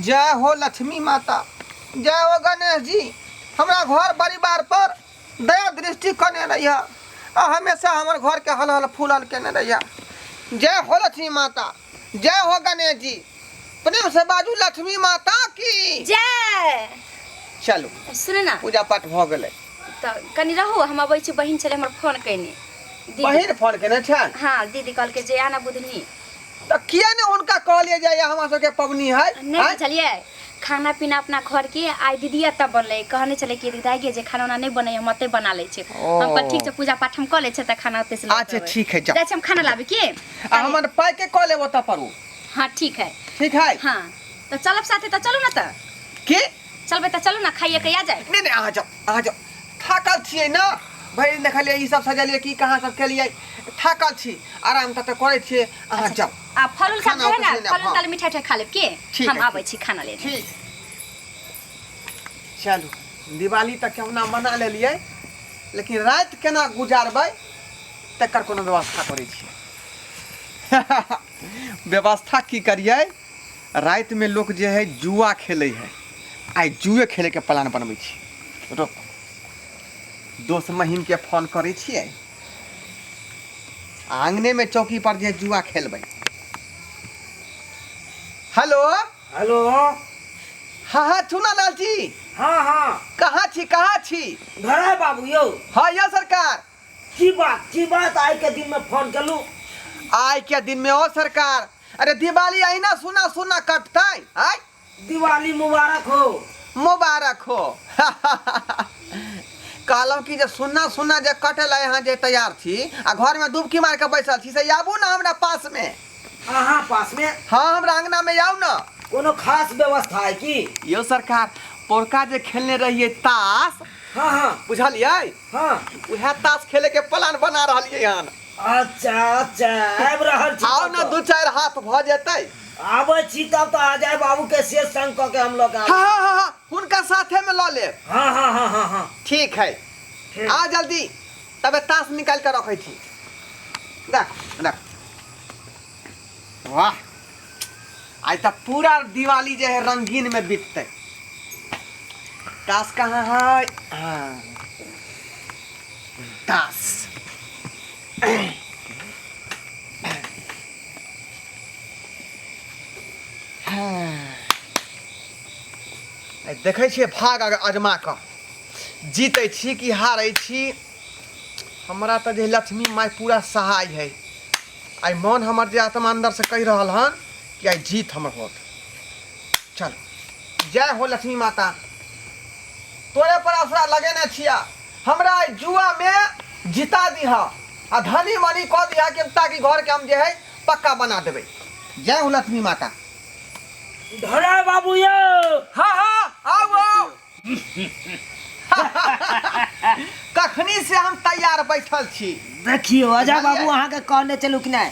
जय हो लक्ष्मी माता, जय हो गणेश जी। हमरा घर परिवार पर दया दृष्टि कने रहिया आ हमेशा हमर घर के हल हल फूलल केने रहिया। जय हो लक्ष्मी माता, जय हो गणेश जी। प्रेम से बाजू लक्ष्मी माता की जय। चलू सुन ना, पूजा पाठ भऽ गेलै। तऽ कनि रहू, हम अबै छी। बहिन छलै हमर फोन कयने दीदी। बहिन फोन केने छै? हाँ, दीदी कहलकै जे आना बुधनी। तऽ किया ने हुनका कहलियै जे हमरा सबके पबनी है? नहि बुझलियै, खाना पीना अपना घर के आइ दीदी एतऽ बनलै। कहने छलै कि दाइ गे, जे खाना उना नहि बनै, हम ओतै बना लै छी। हम कहलियै ठीक छै, पूजा पाठ हम कऽ लै छियै तऽ खाना ओतै से लऽ अच्छा, के अबै। ठीक है, जाउ। जाइ छी हम खाना लाबै के। आ हमर पाइ के कऽ लेब ओतऽ पर ओ। हाँ ठीक है। ठीक है। हाँ तऽ चलब साथे, तऽ चलू ने। तऽ की चलबै तऽ चलू ने, खाइए के आ जाए। नहि नहि, अहाँ जाउ, अहाँ जाउ। थाकल छियै ने, भरि दिन देखलियै ई सब सजेलियै की कहाँ सब केलियै, थाकल छी, आराम तऽ करै छियै। अहाँ जाउ। आ फल उल सब खाना जे है ने, ओतऽ से फल उल हाँ। ताल मिठाई उठाई खा लेब के। ठीक हम है, आबै छी खाना लेने। ठीक। चलू, दिवाली तऽ केहुना मना लेलियै, लेकिन राति केना गुजारबै तकर कोनो व्यवस्था करै छियै। व्यवस्था की करियै? रातिमे लोक जे है जुआ खेलै है, आइ जुए खेलैके प्लान बनबै छी। रुक, दोस्त महीमके फोन करै छियै। आंगनेमे चौकी पर जे जुआ खेलबै। हेलो। हेलो। हाँ हाँ, चुना लाल जी। हाँ हाँ। कहाँ छी, कहाँ छी? घर है बाबू यौ। हाँ यौ सरकार। की बात, की बात, आइ के दिन में फोन केलू? आइ के दिन में ओ सरकार, अरे दिवाली अहिना सुना सुना कटतै आइ? दिवाली मुबारक हो। मुबारक हो। कहलहुँ कि जे सुन्ना सुन्ना जे कटल यहाँ जे तैयार छी आ घर में डुबकी मार के बैसल छी, से आबू ना हमरा पास में। अहाँ पास में? हाँ, हमरा अंगना में आउ ना। कोनो खास व्यवस्था है की? यो सरकार, पोरका जे खेलने रहिए ताश, हाँ हाँ, बुझलियै? हाँ। उएह ताश खेले के प्लान बना रहलियै हन। अच्छा अच्छा, आबि रहल छी। आउ तब ने। तऽ। दू चारि हाथ भऽ जेतै। आबै छी तब तऽ। अजय बाबू के से संग कऽ के हम लऽ के आबै। हाँ हाँ हाँ, हुनका साथे में लऽ लेब। हाँ हाँ हाँ हाँ हाँ। ठीक है। ठीक। आ जल्दी, तबे ताश निकाल के रखै छी। देख देख, वाह, आइ तऽ पूरा दिवाली जे है रंगीन में बीततै। ताश कहाँ है? हाँ, ताश। हाँ। आइ देखै छियै भाग अजमा कऽ जीतै छी कि हारै छी। हमरा तऽ जे लक्ष्मी माय पूरा सहाय है। आइ मन हमर जे आत्मा अंदर से कहि रहल हन कि आइ जीत हमर होत। चल, जय हो लक्ष्मी माता, तोरे पर असरा लगेने छिया, हमरा आइ जुआ में जिता दिहा आ धनी मनी कऽ दिहा कि ताकि घर के हम जे है पक्का बना देबै। जय हो लक्ष्मी माता। धरा बाबू यौ। हाँ हाँ, आउ आउ। कखनी से हम तैयार बैठल छी। देखियौ अजय बाबू, अहाँके कहने चलू कि नहि,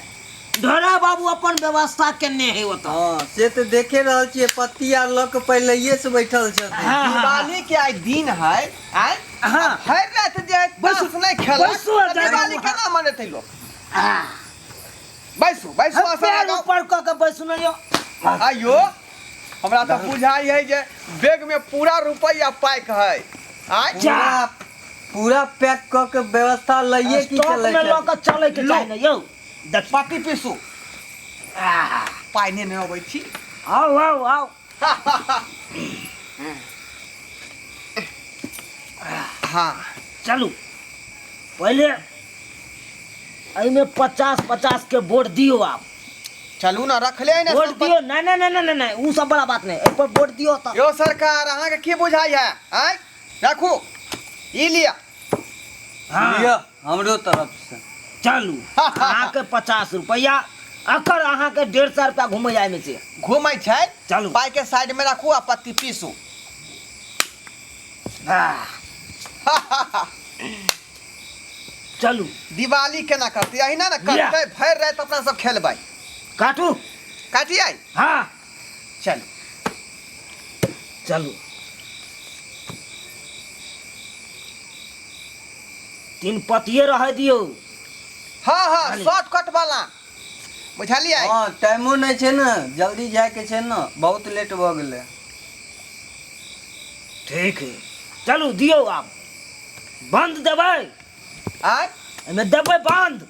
ढोरा बाबू अपन व्यवस्था केने है ओतऽ। हँ, से तऽ देखे रहल छियै, पत्ती आर लऽ कऽ पहिलैये से बैठल छथिन। हाँ, हाँ, दिवाली के आइ दिन है आइ। हाँ। भरि राति जे बैसू, ताश नहि खेलक बैसू अजय तऽ दिवाली बाबू। केना मनेतै लोक? हाँ। बैसू बैसू, आसन पैर लगाउ। ऊपर कऽ के बैसू ने यौ। आइयो हमरा तऽ बुझाइ है जे बैग में पूरा रुपैआ पैक है आइ। जा। पूरा पूरा पैक कऽ के व्यवस्था लइए की स्टॉक चलै में लऽ छै। के चलै के लो। चाही ने यौ। देख। पति पीसू, पाइ नहि अबै छी। आउ आउ आउ। हाँ। चलू, पहिले एहिमे 50 50 के वोट दियौ आप। चलू ने, रखले ने। वोट दियौ। नहीं नहीं नहीं नहीं नहीं, उ सब बड़ा बात नहीं, एहि पर वोट दियौ तऽ। यो सरकार, अहाँके की बुझाइ है आँय? राखू, ई लिअ। हाँ। लिअ हमरो तरफ से। चलू, अहाँके 50 रुपैआ, अकर अहाँके 150 रुपया घुमै जायमे से। घूमै छै। चलू। पाइ के साइड में राखू आ पत्ती पीसू। आह, चलू। दिवाली केना करतै? अहिना ने लिअ। करतै, भरि राति अपना सब खेलबै। काटू। काटियै? हाँ। चलू। चलू, तीन पतिये रह दियौ। हाँ हाँ, शॉर्टकट वाला बुझलियै? हँ, टाइमो नहि छै ने, जल्दी जायके छै ने, बहुत लेट भऽ गेलै। ठीक है, चलू दियौ आब बंद देबै। आय एहिमे देबै बंद?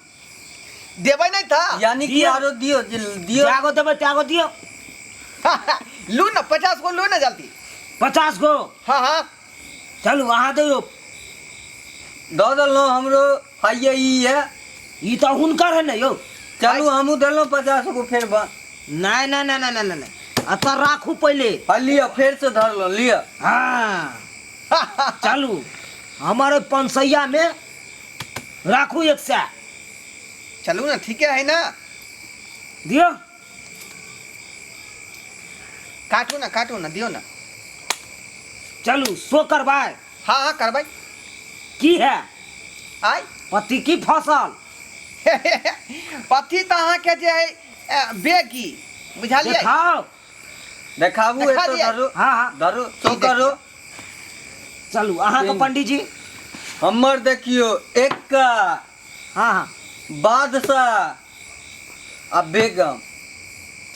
देबै नहि तऽ यानी कि दियौ। आरो दियौ जे दियौ। जागो देबै त्यागो दियौ। लू ने, 50 गो लू ने जल्दी। 50 गो? हाँ हाँ। चलू अहाँ दियौ। दऽ देलहुँ हमरो, हाइये ई है। ई तऽ हुनकर है ने यौ। चलू हमहूँ देलहुँ 50 गो फेर नहि नहि नहि नहि नहि नहि, एतऽ राखू पहिले। हाँ, लिअ, फेरसँ धरलहुँ, लिअ। हाँ चलू, हमर ओहि पंसैयामे राखू 100। चलू ने, ठीके है ना। दियौ। काटू ना, काटू ना, दियौ ना। चलू सो करबै। हाँ हाँ करबै। की है? आय पति की फसल? पति तऽ अहाँके जे है बेगी, बुझलियै? देखाउ। देखाबू। देखा एतऽ दियै। धरू। हाँ हाँ। धरू, सो करू। चलू अहाँके पंडीजी। हमर देखियौ एक्का। हाँ हाँ। बादशाह आ बेगम।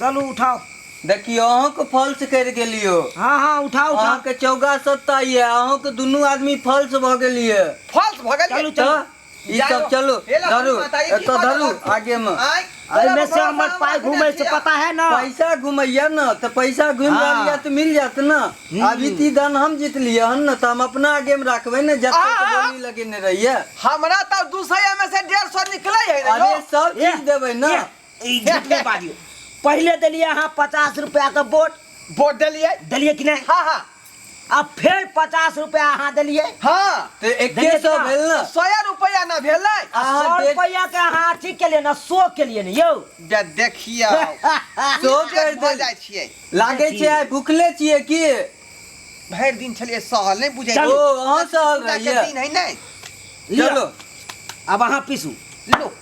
चलू उठाओ। देखियौ अहूँके फॉल्स करि गेलियौ। हाँ हाँ, उठाओ उठाओ। अहाँके चौगा सत्ता यऽ, अहूँके दुनू आदमी फॉल्स भऽ गेलियै। फॉल्स भऽ गेलियै। चलू चलू। तऽ ई सब चलू धरू, एतऽ धरू आगे मे। आय एहिमे से हमर पाइ घुमै छै, पता है ना? पैसा घुमैया ने, तऽ पैसा घुमि रहल यऽ तऽ मिल जायत ने। आब ई दान हम जीतलियै हन ने, तऽ हम अपना आगे मे राखबै ने, जते बोली लगेने रहियै। हमरा तऽ 200 मे से 150 निकलै है ने। अरे सब चीज देबै ने। ई झूठ नहि बाजियौ। पहिले देलियै अहाँ 50 रुपया के वोट। वोट देलियै। देलियै कि नहि? हाँ हाँ। आ फेर 50 रुपया अहाँ देलियै। हाँ। तऽ 100 भेल ने। 100 रुपया ना भेलै। 100 रुपया के अहाँ अथी केलियै ने, सो केलियै ने यौ। देखियौ सो कर भऽ जाइ छियै। लागै छै आइ भुखले छियै की? भरि दिन छलियै सहल, नहि बुझै। ओ अहाँ सहल रहियै दिन है नहि। चलो आब अहाँ पीसू। लो।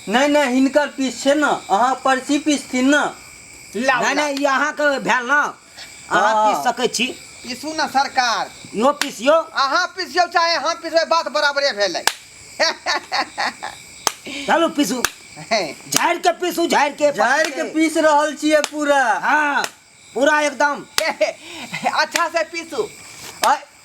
नहि नहि, हिनकर पीस छै ने, अहाँ परसी पीसथिन ने। नहि नहि, ई अहाँके भेल ने, अहाँ पीस सकै छी। पीसू ने सरकार। इहो पीसियौ। अहाँ पीसियौ चाहे हम पीसबै, बात बराबरे भेलै। चलू पीसू, झाड़ि के पीसू, झाड़ि के। झाड़ि के पीस रहल छियै पूरा। हाँ पूरा एकदम अच्छा से पीसू।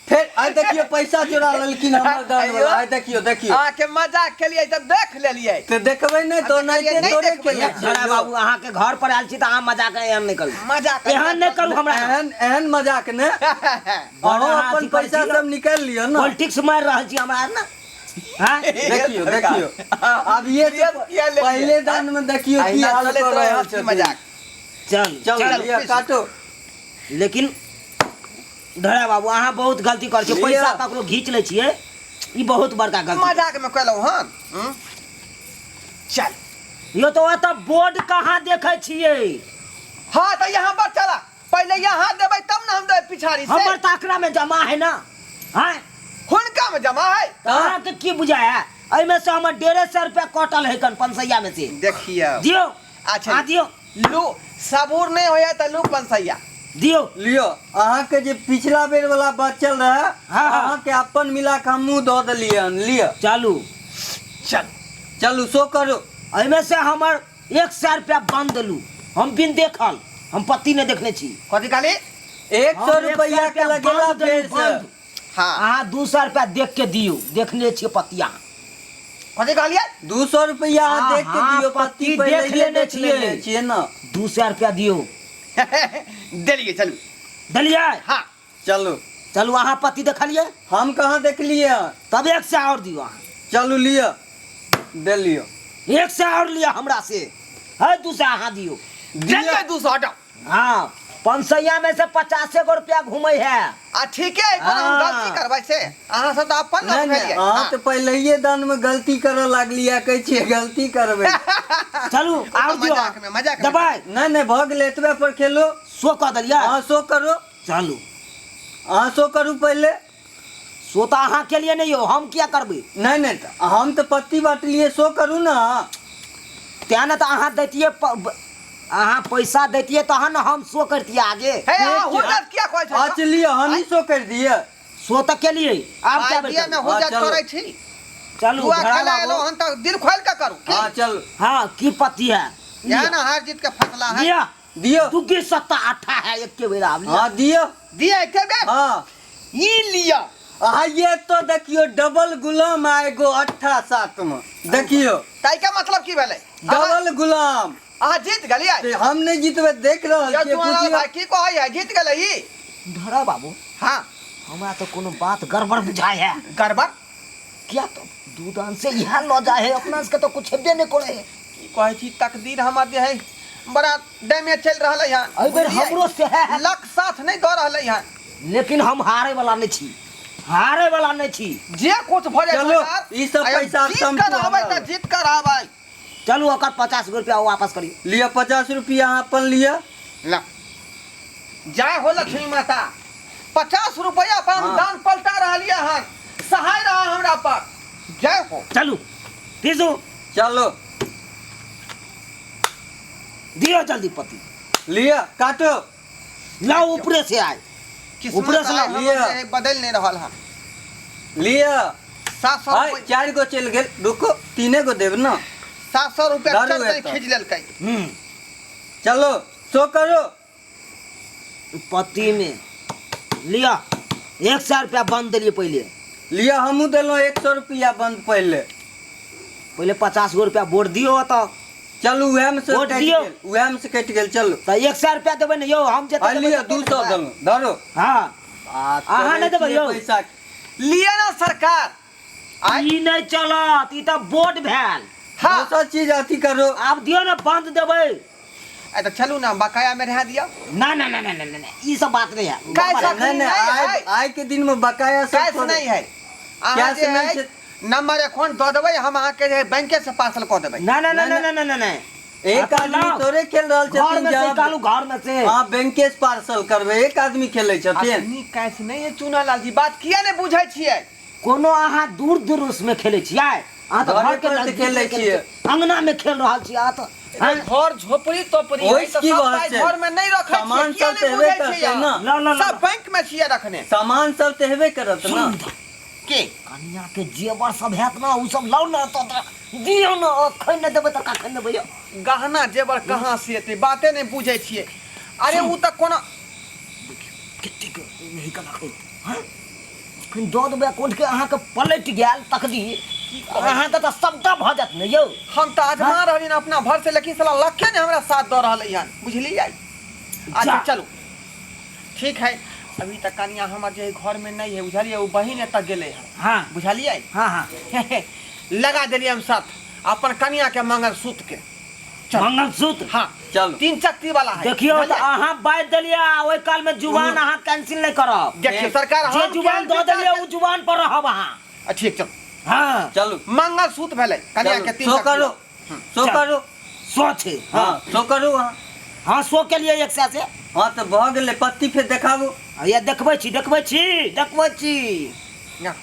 फेर आइ देखियौ पैसा चोरा लेलखिन हमर दान वाला। आइ देखियौ देखियौ अहाँके मजाक केलियै तऽ देख लेलियै। तऽ देखबै नहि तऽ ओनाहिते थोड़े केलियै। झगड़ा बाबू, अहाँके घर पर आयल छी तऽ अहाँ मजाक एहन नहि करू। मजाक एहन नहि करू हमरा। एहन एहन मजाक ने। अहाँ अपन पैसा सब निकालि लिअ ने। पॉलिटिक्स मारि रहल छी हमरा ने। देखियौ देखियौ आब ये पहिले दान में देखियौ की हाल कर रहल छै। मजाक चल चल लिअ काटो। लेकिन धरा बाबू अहाँ बहुत गलती करै छियै, पैसा ककरो घीच लै छियै, ई बहुत बड़का गलती। मजाक में कहलहुँ हन। चल यो तो ओतऽ बोर्ड कहाँ देखै छियै? हाँ तऽ यहाँ पर चला, पहिले यहाँ देबै तब ने हम देबै पिछाड़ी से। हमर तऽ अकरा में जमा है ना। हाँ हुनका में जमा है। अहाँके की बुझाय है? एहिमे से हमर 150 रुपया कटल है कन पंसैया में से। देखियौ दियौ। अच्छा दियौ। लू, सबूर नहीं होया तऽ लू पंसैया दियौ। लियो अहाँके जे पिछला बेर वाला बचल रहे, हाँ। अहाँके अपन मिला के हमहूँ दऽ देलियै हन। लिअ। चलू चल चलू सो करू। एहिमे से हमर 100 रुपया बंद देलू, हम बिन देखल, हम पत्ती नहि देखने छी। कथी कहली? 100 रुपया के लगेला फेर से। हाँ अहाँ 200 रुपया देख के दियौ, देखने छियै पतिया। कथी कहलियै? 200 रुपया अहाँ देख के दियौ, पत्ती देख लेने छियै। छियै ने। 200 रुपया दियौ। देलियै। चलू देलियै। हाँ चलू चलू। अहाँ पत्ती देखलियै? हम कहाँ देखलियै। तब 100 और दियौ अहाँ। चलू लिअ, देलियौ। 100 और लिअ हमरा से, है 200 अहाँ दियौ। देलियै 200 हटाउ। हाँ पंसैया में से 50 गो रुपया घूमै है। आ ठीके है, कोनो हम गलती करबै से अहाँ सब तऽ अपन लोक नहि नहि, भेलियै। अहाँ तऽ पहिलहिए दान में गलती करऽ लागलियै, कहै छियै गलती करबै। चलू आर दियौ। मजाक में, मजाक में। देबै? नहि नहि, भऽ गेलै, एतबे पर खेलो। सो कऽ देलियै। अहाँ सो करू। चलू अहाँ सो करू पहिले। सो तऽ अहाँ केलियै नहि यौ, हम किया करबै? नहि नहि, हम तऽ पत्ती बाँटलियै, सो करू ने। तेँ ने तऽ अहाँ दैतियै, अहाँ पैसा दैतियै तहन ने हम सो करतियै आगे। हे अहाँ हुज्जत किया कहै छै? अच्छा लिअ, हमही सो करि दिअ। सो तऽ केलियै, आब क्या आइडिया में हुज्जत करै छी। चलू जुआ खेला एलहुँ हन तऽ दिल खोलि कऽ करू। हाँ चलू। हाँ की पत्ती है? यहाँ ना हार जीत के फैसला है। लिया। दियो। दुगे सत्ता आठा है एक बेर आब लिया। हाँ दियो। दिया एके बेर। हाँ। ई लिया। आ ये तो देखियो डबल गुलाम आ एगो अट्ठा साथ में देखियो। ताई के मतलब की भेलै? डबल गुलाम। अहाँ जीत गेलियै? ते हम नहीं जीतबै देख रहल यौ छियै चुमालाल बुझियौ। भाई की कहै है जीत गेलै ई? धरा बाबू। हाँ। हमरा तो कोनो बात गड़बड़ बुझाय है। गड़बड़? क्या तो दूध से यहाँ ल जाए है अपना सबके तो कुछ हेबे नहीं करे है। की कहै छी तकदीर हमर जे है बड़ा डैमेज चलि रहल है यहाँ। एहि बेर हमरो से है। लक साथ नहीं दऽ रहल है यहाँ। लेकिन हम हारे वाला नहीं छी, हारे वाला नहीं छी। जे कुछ भऽ जाए चलो, सरकार, ई सब अगर पैसा जीत समटू कर रहबै हमरा। तऽ जीत कर रहबै। चलू ओकर 50 गो रुपया वापस करियौ। लिअ 50 रुपया अहाँ अपन लिअ। ला जय हो लक्ष्मी माता। 50 रुपया पर हम हाँ। दान पलटा रहलियै हन, सहाय रहा हमरा पर। जय हो। चलू पीसू। चलो दियो जल्दी पति। लिअ काटो। लाओ ऊपरे से आए। किस्मत ऊपरे से आइ लाओ। हमर लिअ। जे है बदलि नहि रहल हन। लिअ। 700 हाय रुपया 4 गो चलि गेल, रुको 3 गो देब ना। 700 रुपया दारू चल एतऽ। खींच लेलकै। चलो सो करो। पति में लिया 100 रुपया बंद देलिए पहले। लिया हमहूँ देलहुँ 100 रुपया बंद पहले। पहले 50 गो रुपया वोट दियो तो। चलू उएह में से वोट कटि दियौ। गेल, उएह में से कटि गेल। चलू तो 100 रुपया देबै ने यौ हम जते आ लिअ देबै 200 देलहुँ धरो। हाँ अहाँ नहि देबै यौ। पैसा लिअ ना सरकार। ई नहि चलत, ई तऽ वोट भेल। हाँ। दोसर चीज अथी करो। आब दियौ ने बंद देबै। आ तऽ चलू ना बकाया में रह दियौ। ना ना ना ना ना ना ई सब बात नहीं है। कैश नहीं नहीं नहीं है। आइ के दिन में बकाया सब कैश थोड़े। नहीं है। अहाँ कैश जे नहीं है छै। नंबर अकाउंट दऽ देबै हम अहाँके जे है बैंके से पार्सल कऽ देबै। ना ना ना ना ना ना ना एक आदमी थोड़े खेल रहल घर छथिन में से जहाँ- निकालू घर में से। हाँ बैंके से पार्सल करबै एक आदमी खेलै छथिन। अखनी कैश नहीं है चुनालाल जी, बात किया नहीं बुझै छियै? कोनो अहाँ दूर दूर उसमें खेलै छियै, अहाँ तऽ घरे घर के पर तऽ नजदीक खेलै में छियै। अंगना में खेल रहल छियै अहाँ तऽ। हाँ? घर झोपड़ी तोपड़ी ओहि है तऽ की सब बात पाइ छै? घर में नहीं रखै छियै, सामान किया सब नहीं तऽ हेबे बुझै करतै छियै ना। अहाँ? ला, ला, ला, सब बैंक में छियै रखने। सामान सब तऽ हेबे करत ना। के कनिया के जेवर सब हैत ना उ सब लाउ ना तऽ दियौ ना, अखन नहि देबै तऽ कखन देबै यौ? गहना जेवर कहाँ से एतै बाते नहीं बुझै छियै। अरे उ तऽ कोनो कतेक नहि कना हाँ अखन दऽ देबै अकाउंट के अहाँके पलटि गेल तकदीर, अहाँके तऽ सबटा भऽ जायत ने यौ। हम तऽ आजमा रहलियै अपना भर से, लेकिन साला लखे ने हमरा साथ दऽ रहलै हन बुझलियै। अच्छा चलू ठीक है। अभी तक कनिया हमर जे घर में नहीं है बुझलियै, ओ बहिन एतऽ गेलै हन। हाँ बुझलियै। हाँ हाँ लगा देलियै हम साथ अपन कनिया के मंगलसूत्र के। मंगलसूत्र। हाँ चलू 3 चक्की वाला है। देखियौ तऽ अहाँ बाजि देलियै ओहि काल में जुबान अहाँ कैंसिल नहीं करब। देखियौ सरकार जे जुबान दऽ देलियै ओ जुबान पर रहब अहाँ। ठीक चलू। हाँ चलू मंगलसूत्र भेलै कनिया के 3 सो करो सो करो सो छै। हाँ सो करू अहाँ। हाँ सो के लिए 100 से। हाँ तऽ भऽ गेलै पत्ती फेर देखाबू। ये देखबै छी देखबै छी देखबै छी।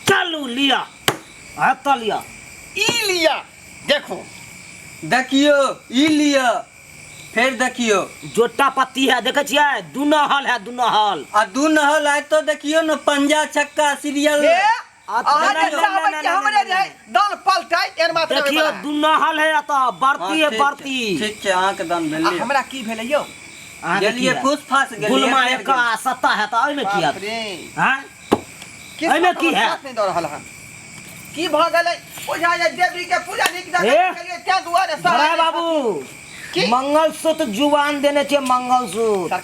चलू लिअ एतऽ लिअ ई लिअ देखो देखियौ ई लिअ फेर देखियौ जोटा पत्ती है देखै छियै दू नहल है दू नहल। आ दू नहल आय तो देखियौ ने पंजा छक्का सीरियल। अहाँ जे चाहबै कि हमरे जे दान पलटाइ एहन बात नहि देखियौ दू नहल है एतऽ बरती है बरती। ठीक छै अहाँके दान भेल। हमरा की भेलै यौ? गेलियै फूस फास गेलियै। गुलमा एक सत्ता है तऽ एहिमे की हैत? हाँ एहिमे की है? नहि दऽ रहल हन की भऽ गेलै? बुझा जाइ देवी के पूजा नीक जकाँ केलियै तें दुआरे बाबू मंगलसूत्र जुबान देने छियै मंगलसूत्र।